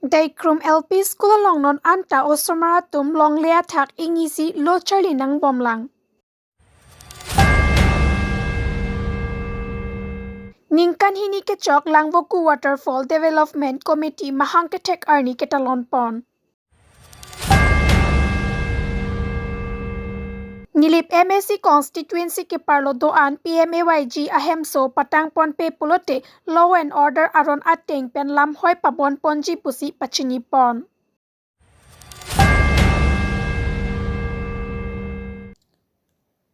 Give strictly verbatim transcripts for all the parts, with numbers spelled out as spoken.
Daikrum L P School along non anta osomar atum longle athak ingisi lo charli nangbomlang. Ningkan hini kechok Langvoku Waterfall Development Committee mahang kethek arni ketalon pon. Nilip M A C constituency keparlo do-an P M A Y G ahemso patang ponpe pulote law and order aron ateng pen lamhoi pabon ponji pusi pachini pon.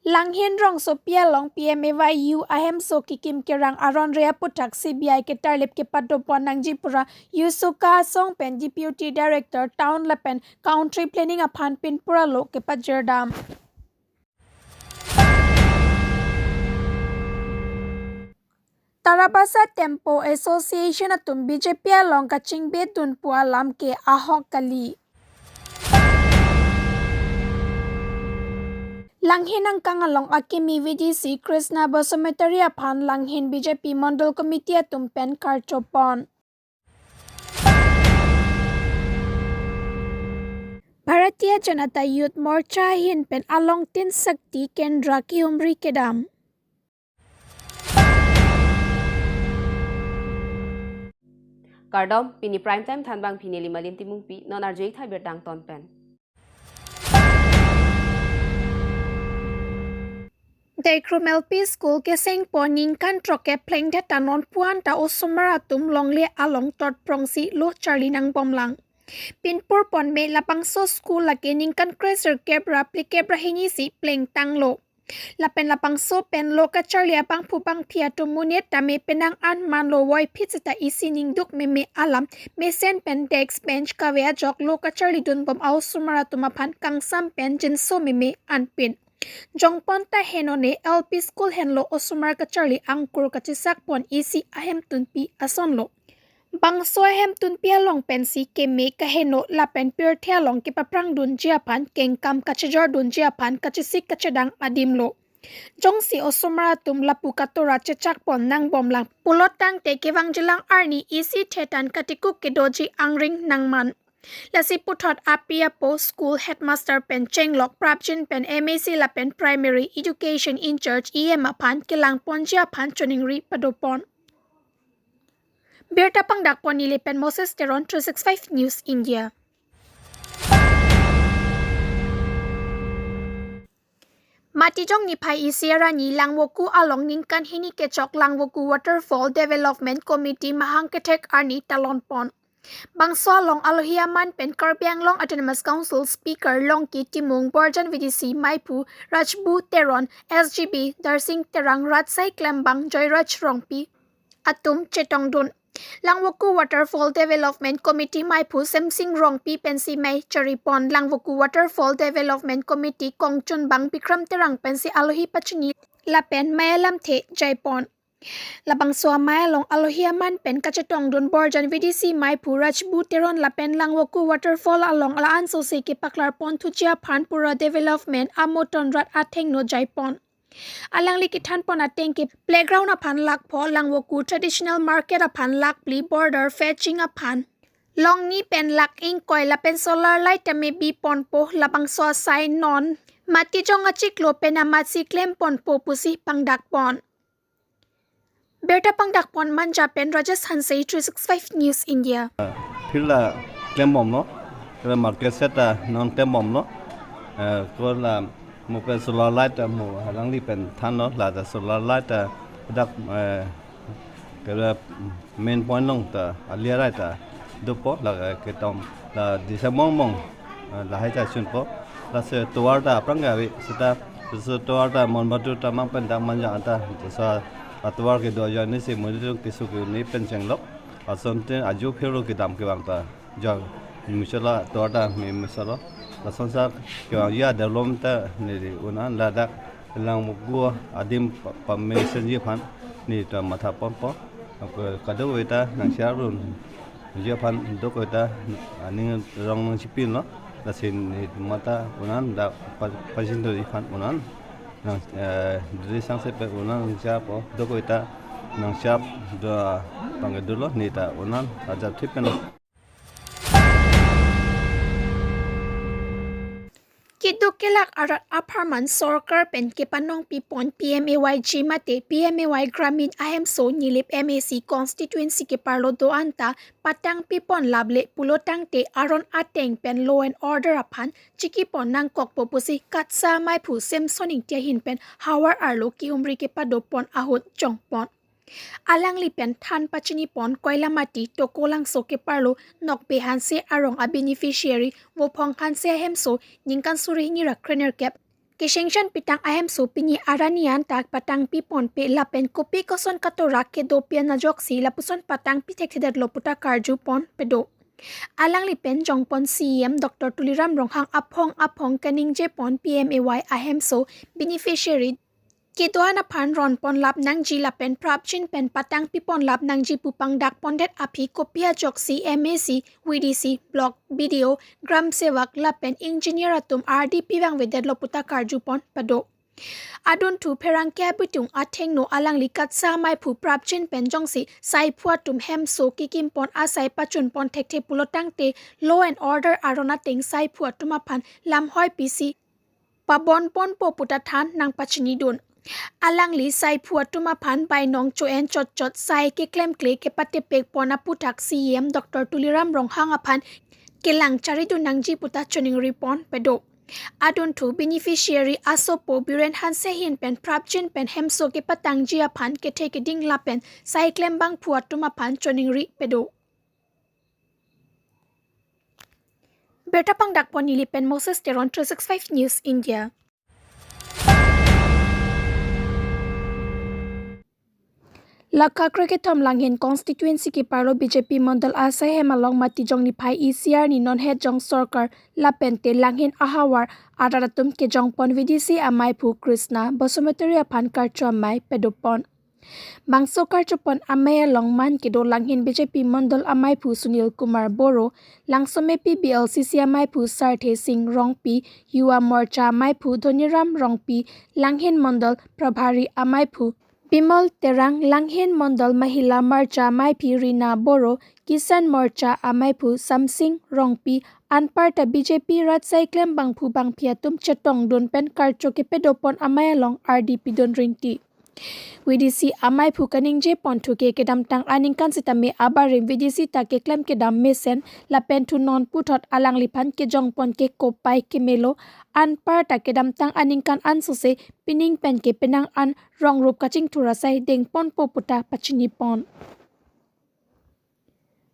Langhin rongsopi along P M A Y U ahemso kekim kerang aron re aputhak C B I ketarlip kepadopon nangji pura Yusuka Asong pen Deputy Director Town lapen Country Planning aphan pinpura lo kepajirdam. Tarabasa Tempo Association atum B J P along kachingbedun pu alam ke ahok kali. Langhin angkang along akimi V D C Krishna Basumatary aphan Langhin B J P Mondol Committee atum pen karchopon. Bharatiya Janata Yuva Morcha ahin pen alongtin Shakti Kendra kehumri kedam. Kardom, pini Prime Time thanbang pini Limalin Timungpi, non arju-ik tha birta angton pen. Daikrum L P School kesengpon ningkan throkkep plengdet ta non pu anta osomar atum longle along totprongsi lo charli nangbomlang. Pinpur ponme labangso school lake ningkan kresirkep ra phlikep ra hini si plengtanglo. Lapen labangso pen lo kacharli abangphu bangphi atum monit tame penang an manlo, voiphit seta isi ningduk meme alam mesen pen desk bench kave ajok lo kacharlidunbom a-osomar atum aphan kangsam pen jinso meme anpin. Jongpon ta henone L P School henlo osomar kacharli angkur kachesakpon isi ahemtunpi asonlo. Bangso ahemtunpi along pensi keme kaheno lapen pirthe along kepaphrangdunji aphan, kengkam kachejordunji aphan kachesik kachedang adimlo. Jongsi osomar atum lapu katora chechakpon nangbomlang pulo tangte kevangjilang arni isi thetan katikuk kedoji angring nangman. Lasi puthot api apo school headmaster pen chenglok prapjin pen M A C lapen Primary Education in-charge E M aphan kelangponji aphan choningri padopon. Birta pangdakpon neli pen Moses Teron, three six five News India. Matijong niphai isi arni Langvoku along ningkan hini kechok Langvoku Waterfall Development Committee mahang kethek arni talonpon. Bangso along alohi aman pen Karbi Anglong Autonomous Council Speaker Longki Timung, Borjan V D C maiphu Rajbu Teron, S G B Darsing Terang, Rajsai Klembang, Joyraj Rongpi atum chetongdun. Langvoku Waterfall Development Committee maiphu Semsing Rongpi pensi mei charipon. Langvoku Waterfall Development Committee kongchunbang Bikram Terang pensi alohi pachini lapen mei alamthe jaipon. Labangso amei along alohi aman pen kachetongdun Borjan V D C maiphu Rajbu Teron lapen Langvoku Waterfall along la-an sose kepaklarpon thuji aphan pura development amoton rat athengno jaipon. Alangli kethanpon ateng ke playground aphan lakpho, Langvoku traditional market aphan lakphli, border fencing aphan longni pen lak ingkoi lapen solar light tame biponpo. Labangso asai non Matijong achiklo pen amatsi klemponpo pusi pangdakpon. Birta pangdakpon Manja pen Rajesh Hanse, three six five News India. Phila klembomlo, kala market shed ta non klembomlo. Eh, ko la mo pen solar light ta mo alangli pen thanlo, la ta solar light ta dak, eh, kala main point along ta ali arai ta dopo, la ketom la disa mong mong, eh, lahai ta chunpo. Lasi tovar ta aphrang ke ave seta, so tovar ta Monbatur ta mang pen dak Manja anta, so atovar kedo ajoine si monit atum keso ke-un-e pen chenglok. Asonte aju phero kedam kevang ta jor misola, tovar ta me misola. Lasonsa kevangji a-development ta neli un-an ladak Langvoku adim pa-, pamesenji aphan neli ta mathaponpo. Ako kadokave ta nangcherapdunji aphan dokave ta aning rong nangchipinlo. Lasi neli matha un-an dak pa-, pachinidoji aphan un-an nang, eh, diri sangse pen un-an nangcherappo, dokave ta nangcherap do pangkedolo, neli ta un-an ajat thip pen. Kelak arat apharman sorkar pen kepanongpipon P M A Y G mate P M A Y Gramin ahemso Nilip M A C constituency keparlo do-an ta patangpipon laple pulo tangte aron ateng pen law and order aphan chikipon nangkokpo pusi KATSSA amaiphu Semson Ingti ahin pen havar arlo kehumri kepadopon ahut jongpon. Alangli pen than pachinipon Koilamati Tokolangso keparlo Nokbe Hanse arong a beneficiary Vophong Hanse ahemso ningkan suri hini ra krenerkep kesengshan pitang ahemso pini arni an ta patangpipon pe lapen kopi koson katora kedo pi-an ajoksi lapuson patangpi thekthedetlo puta karjupon pedo. Alangli pen jongpon C E M Doctor Tuliram Ronghang aphong aphong kaningjepon P M A Y ahemso beneficiary kedo-an aphan ronpon lap nangji lapen prapjin pen patangpipon lap nangji pu pangdakpondet aphi kopi ajoksi M A C, V D C, Block, B D O, Gram Sevak lapen Engineer atum ardi pivangvedetlo puta karjupon pedo. Adunthu pherangke abitung athengno alangli KATSSA amaiphu prapjin pen jongsi saiphu atum hemso kekimpon asai pachunpon thekthe pulo tangte law and order aron ateng saiphu atum aphan lamhoi pisi pabonponpo puta than nangpachinidun. Alangli saiphu atum aphan bainong cho-en chotchot sai keklemkle kepatepekpon aputhak C E M Doctor Tuliram Ronghang aphan kelang charidun nangji puta choningripon pedo. Adunthu beneficiary asopo Biren Hanse ahin pen prapjin pen hemso kepatangji aphan kethe keding lapen sai klembangphu atum aphan choningri pedo. Birta pangdakpon Nilip pen Moses Teron, three six five News India. Lakha krekethom Langhin constituency keparlo B J P mondol asai hem along Matijong niphai E C R ni non hetjong sorkar lapente Langhin ahavar arat atum kejongpon V D C amaiphu Krishna Basumatary aphan karcho amei pedopon. Bangso karchopon amei along man kedo Langhin B J P mondol amaiphu Sunil Kumar Boro, Langsomepi B L C C amaiphu Sarthe Singh Rongpi, Yuva Morcha amaiphu Dhoniram Rongpi, Langhin mondol prabhari amaiphu Bimal Terang, Langhin mondol mahila morcha amaiphi Rina Boro, Kisan Morcha amaiphu Samsing Rongpi, anparta B J P rat sai klembangphu bangphi atum chetongdun pen karcho kepedopon amei along ardi pidun rinti. V D C amaiphu kaningjepon thuke kedamtang aningkan sitame abarim V D C ta keklem kedam mesen lapen thu non puthot alangliphan kejongpon ke kopai kemelo, anparta kedamtang aningkan ansose pining pen ke penang an rongrup kachingthur asai dengponpo puta pachinipon.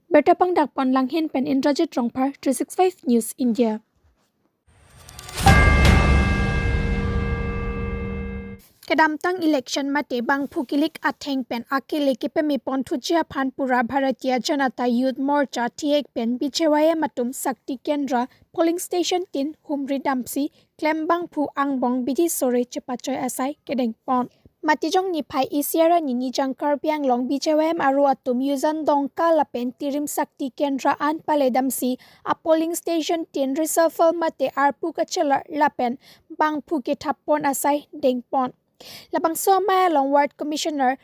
Birta pangdakpon Langhin pen Indrajit Rongphar, three six five News India. Kedamtang election mate bangphu kilik atheng pen akele kepemepon thuji aphan pura Bharatiya Janata Youth Morcha thihek pen B J Y M atum Shakti Kendra polling station tin humri damsi klembangphu angbong bidi sore chepachoi asai kedengpon. Matijong niphai E C R arni Nijang Karbi Anglong B J Y M aro atum Yujan Dongka lapen Tirim Shakti Kendra an paledamsi a polling station tin reshuffle mate arpu kachelar lapen bangphu kethappon asai dengpon. Labangso amei along Ward Commissioner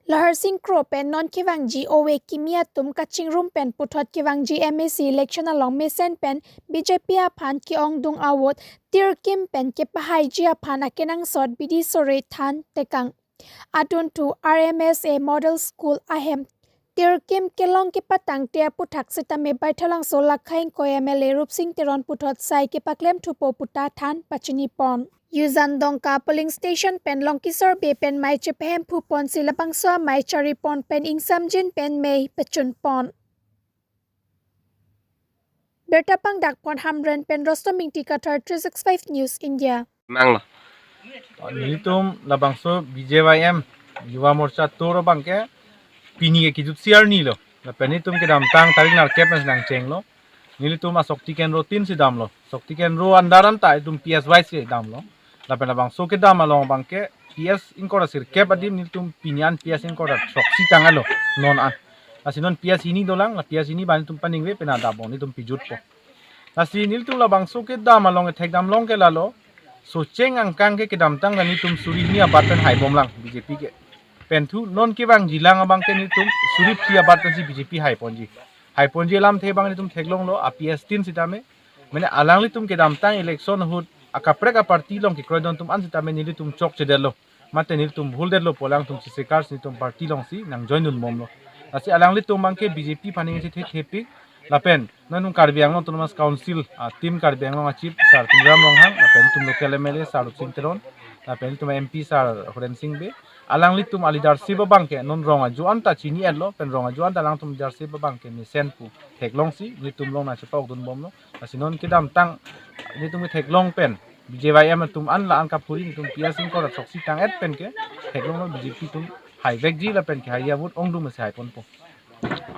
Lahar Singh Kro pen non kevangji ove kimi atum kachingrum pen puthot kevangji M A C election along mesen pen B J P aphan ke-ongdung a-vote tirkim pen kepahaiji aphan akenangsot bidi sore than tekang. Adunthu R M S A Model School ahem tirkim kelong kepatangte aputhak sitame Baithalangso Lakha ingkoi M L A Rupsing Teron puthot sai kepaklem thupo puta than pachinipon. Yujan Dongka polling station pen Longkisor Bey pen mei chepahemphuponsi labangso amei charipon pen ingsamjin pen mei pachunpon. Birta pangdakpon Hamren pen Rostom Ingti Kathar, three six five News India. Manglo. Nelitum labangso B J Y M Yuva Morcha tour abangke pini ke kijut C R ni lo. Lapen nelitum kedamtang tarik nerkep pen nangchenglo. Nelitum a Shakti Kendra tin si damlo. Shakti Kendra andar anta itum P S wise si damlo. Lapen labangso kedam along abangke P S ingkoi ra sirkep adim nelitum pini an P S ingkoi ra throksi tanglo non an. Lasi non P S hini dolang, la P S hini abang nelitum paningve pen adap abang nelitum pijutpo. Lasi nelitum labangso kedam along kethekdam long ke lalo. Socheng angkang ke kedamtang la nelitum suri hini abat pen haibomlang B J P ke. Pen thu non kevangjilang abangke nelitum suri phli abat pensi B J P haiponji. Haiponji alamthe abang nelitum theklonglo, a P S tin sitame. Mane alanglitum kedamtang election ahut akaprek a-party along kekroidun atum an sitame nelitum chokchedetlo. Mate nelitum bhuldetlo pu alangtum si sikar si nelitum party alongsi nang join dunbomlo. Lasi alanglitum abangke B J P aphan ingchethepik lapen non Karbi Anglong Autonomous Council, ah, Team Karbi Anglong a-chief Sir Tuliram Ronghang, lapen nelitum local M L A Sir Rupsing Teron, lapen nelitum M P Sir Horen Sing Bey, alanglitum a-leadership abangke non rong ajo anta chini-etlo, pen rong ajo anta alangtum leadership abangke mesen pu theklongsi nelitum along nangchepa-okdunbomlo. Lasi non kedamtang nelitum ketheklong pen B J Y M atum an la-an kaphuri nelitum P S Ingkor achoksi tang-et pen ketheklonglo, B J P atum haivekji lapen kehai a-vote ongdung mesi haiponpo.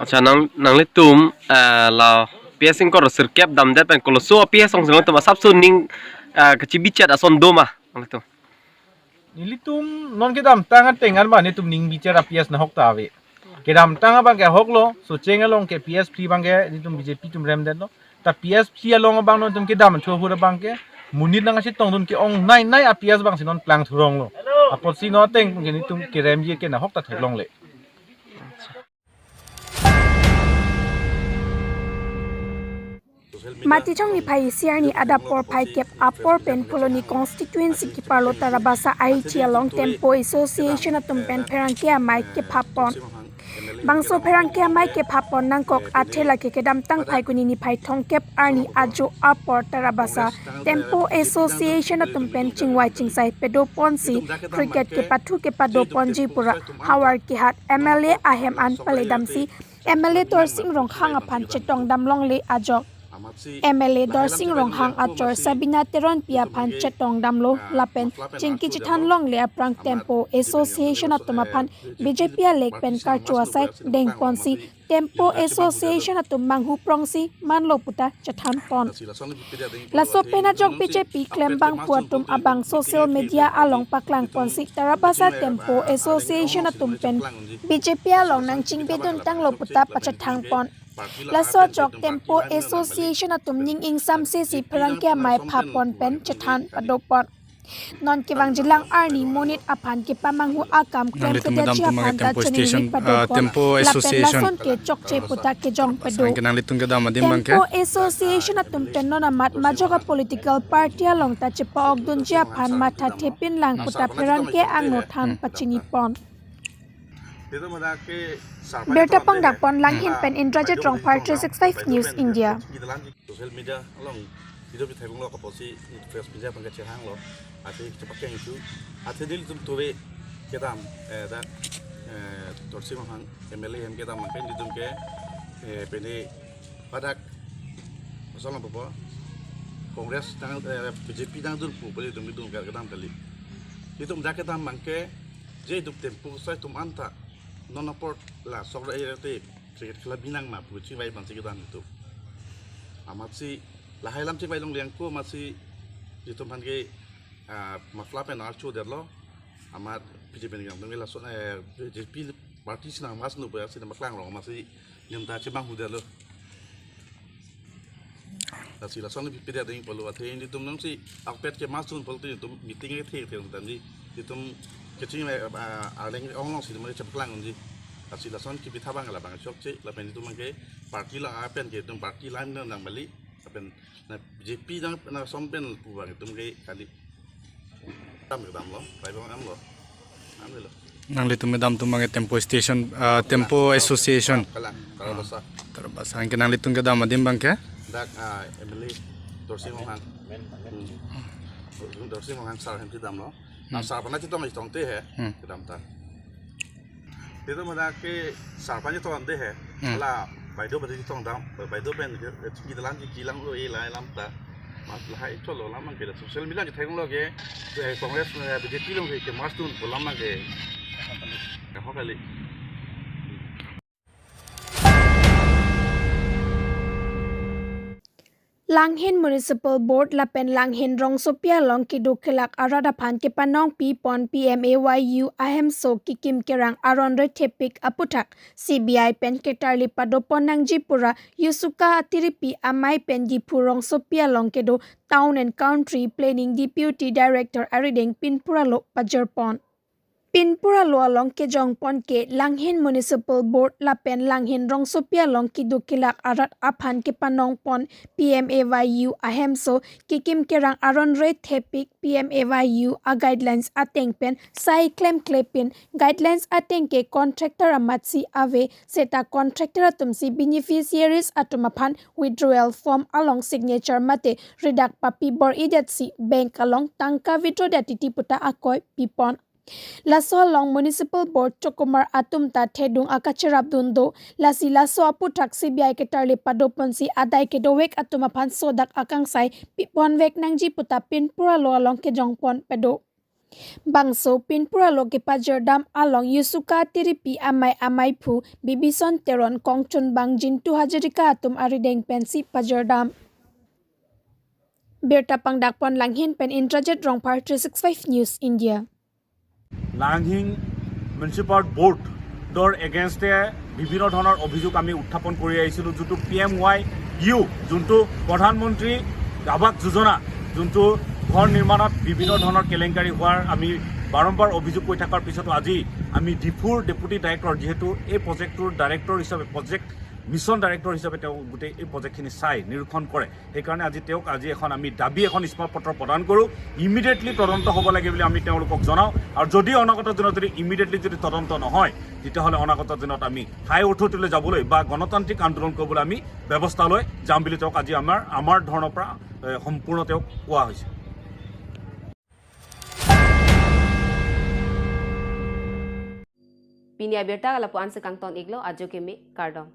Accha, nang, nanglitum, eh, la P S Ingkor sirkep damdet pen koloso P S ongsi nangtum asapso ning, eh, kachibichat ason doma nanglitum? Nelitum non kedamtang ateng an ba nelitum ning bichat a-P S nahok ta ave. Kedamtang abangke ahoklo, Socheng along ke P S three abangke nelitum B J P atum remdetlo. Ta P S three along abang nelitum kedam thu ahut abangke monit nangkachetongdun ke-ongnei nei a-P S abangsi non plangthuronglo. Apotsi non ateng ke nelitum keremji ke nahok ta theklongle. Matijong niphai isi arni adap porphai kep apor pen Phuloni constituency keparlo Tarabasa Aichi along Tempo Association atum pen pherangke amei kephapon. Bangso pherangke amei kephapon nangkok athe lake kedamtang Phaikuni niphai thomkep arni ajo apor Tarabasa Tempo Association atum pen chingvai chingsai padoponsi cricket kepathu kepadoponji pura havar kehat M L A ahem an paledamsi M L A Dorsing Ronghang aphan chetongdam longle ajok M L A Dorsing Ronghang achor Sabina Teronpi aphan chetongdamlo lapen chingki chethan longle aphrang Tempo Association atum aphan B J P alek pen karcho asai dengponsi Tempo Association atum manghu prongsi manlo puta chethanpon. Laso pen ajok B J P klembangpo atum abang social media along paklangponsi Tarabasa Tempo Association atum pen B J P along nangchingbeduntanglo puta pachethangpon. Laso ajok Tempo Association atum ning ingsamsesi pherangke amei phapon pen chethan padopon. Non kevangjilang arni monit aphan kepamanghu akam nanglitum klem kedam kedetji tum abang aphan ke ta Tempo chiningri Station, ah, padopon. Tempo Lapen Association. Lason ke chokche puta kejong pado. Sangke nanglitum kedam adim abangke Tempo Association atum pen non amat majok a-political party along ta chepa-okdunji aphan mathathepinlang puta pherangke angno than pachinipon. Birta pangdakpon Langhin pen Indrajit Rongphar, three six five News India. Social media along video bi theklonglo kaposi press media abangke chehanglo. Athe chepakeng thu. Athe nelitum tuve kedam, eh, dak, eh, Dorsing Ronghang M L A hem kedam abangke nelitum ke, eh, pene padak masalah apa? Congress tang, eh, B J P tang dun pu pele nelitum kedam kali. Nelitum dak kedam abangke je duk Tempo sai atum anta non apor la sok ra ere te cricket khela binang ma pu chingvai abang si kedam nelitum. Amatsi lahai alam chingvai longle ako amatsi nelitum aphan ke, ah, mafla pen archodetlo. Amat P J P pen kedam atum ke lason, eh, B J P party si nang mas nu ba si nang maklang rong amatsi nelitum ta chemanghu detlo. Lasi lason bi pede ding polo athe nelitum nangsi akpet ke mas tun polo nelitum meeting ke the the tangji nelitum keching le, ah, arleng ong alongsi nelitum chepaklang unji. Lasi lason kepitha abang labang chokche lapen nelitum abangke party la apen ke nelitum party line nang nang bali lapen na B J P nang na som pen pu abang nelitum ke kali. Tam kedamlo, pai bang amlo. Amlo. Nanglitum kedam atum abangke Tempo Station, ah, Tempo Association. Kalang, Tarabasa. Tarabasa. Anke nanglitum kedam adim abangke? Dak, ah, M L A Dorsing Ronghang. Hmm. Dorsing Ronghang sir hem kedamlo. Hmm. Ah, sir aphan chetong chetongte he. Hmm. Kedam ta. Nelitum hadak ke sir aphan chetongdamde he. Hmm. La baideo abangke chetongdam, baideo pen ke, eh, chingki dalan ke kelanglo e la alam ta. Amat lahai cholo alam abangke social media ke theklonglo ke, eh, Congress, eh, B J P along ke, ke mas tun pu alam abangke. Ke ho kali. Langhin Municipal Board lapen Langhin rongsopi along kedo kelak arat aphan kepanong pipon P M A Y U ahemso kekim kerang aron rethepik aputhak C B I pen ketarli padopon nangji pura Yusuka Atiripi amei pen Diphu rongsopi along kedo Town and Country Planning Deputy Director arideng pinpura lo pajirpon. Pinpur alo along kejongpon ke Langhin Municipal Board lapen Langhin rongsopi along keduk kelak arat aphan kepanongpon P M A Y U ahemso kekim kerang aron re thepik P M A Y U a guidelines ateng pen sai klemklepin guidelines ateng ke contractor amatsi ave seta contractor atumsi beneficiaries atum aphan withdrawal form along signature mate redak papi bor-idetsi bank along tangka withdraw det titi puta akoi pipon. Laso along Municipal Board chokomar atum ta thedung akacherapdun do. Lasi laso aputhak C B I ketarli padoponsi adai kedovek atum aphan sodak akangsai piponvek nangji puta Pinpur alo along kejongpon pedo. Bangso Pinpur alo kepajirdam along Yusuka Tiripi amei ameiphu Bibison Teron kongchunbang Jintu Hazarika atum arideng pensi pajirdam. Birta pangdakpon Langhin pen Indrajit Rongphar, three six five News India. লাংহিং মিউনিচিপাল বৰ্ডৰ এগেইনষ্টে বিভিন্ন ধৰণৰ অভিযোগ আমি উত্থাপন কৰি আহিছিলোঁ। যোনটো পি এম ৱাই ইউ, যোনটো প্ৰধানমন্ত্ৰী আৱাস যোজনা, যোনটো ঘৰ নিৰ্মাণত বিভিন্ন ধৰণৰ কেলেংকাৰী হোৱাৰ আমি বাৰম্বাৰ অভিযোগ কৰি থকাৰ পিছতো আজি আমি ডিফুৰ ডেপুটি ডাইৰেক্টৰ, যিহেতু এই প্ৰজেক্টটোৰ ডাইৰেক্টৰ হিচাপে, প্ৰজেক্ট মিছন ডাইৰেক্টৰ হিচাপে তেওঁ গোটেই এই প্ৰজেক্টখিনি চাই নিৰীক্ষণ কৰে। সেইকাৰণে আজি তেওঁক আজি এখন আমি দাবী এখন স্মাৰক পত্ৰ প্ৰদান কৰোঁ। ইমিডিয়েটলি তদন্ত হ'ব লাগে বুলি আমি তেওঁলোকক জনাওঁ। আৰু যদি অনাগত দিনত যদি ইমিডিয়েটলি যদি তদন্ত নহয়, তেতিয়াহ'লে অনাগত দিনত আমি হাই অথৰিটিলৈ যাবলৈ বা গণতান্ত্ৰিক আন্দোলন কৰিবলৈ আমি ব্যৱস্থা লৈ যাম বুলি তেওঁক আজি আমাৰ আমাৰ ধৰণৰ পৰা এ, সম্পূৰ্ণ তেওঁক কোৱা হৈছে। Pini abirta ke lapu-an si kangton iklo, ajo keme, kardom.